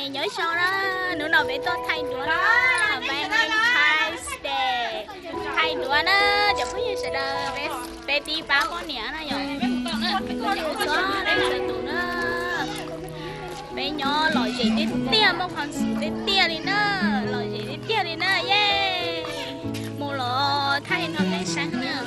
Nyob zoo na, hnub no peb tuaj thaij duab na, Valentine's Day, thaij duab na, cov phooj ywg sawv daws, peb tib pab poj niam na yom, txhua leej txhua tus na, peb nyob lom zem tiag tiag, muaj qhov xum tiag tiag li na, lom zem tiag tiag li na, yeej mus los thaij no nej saib na.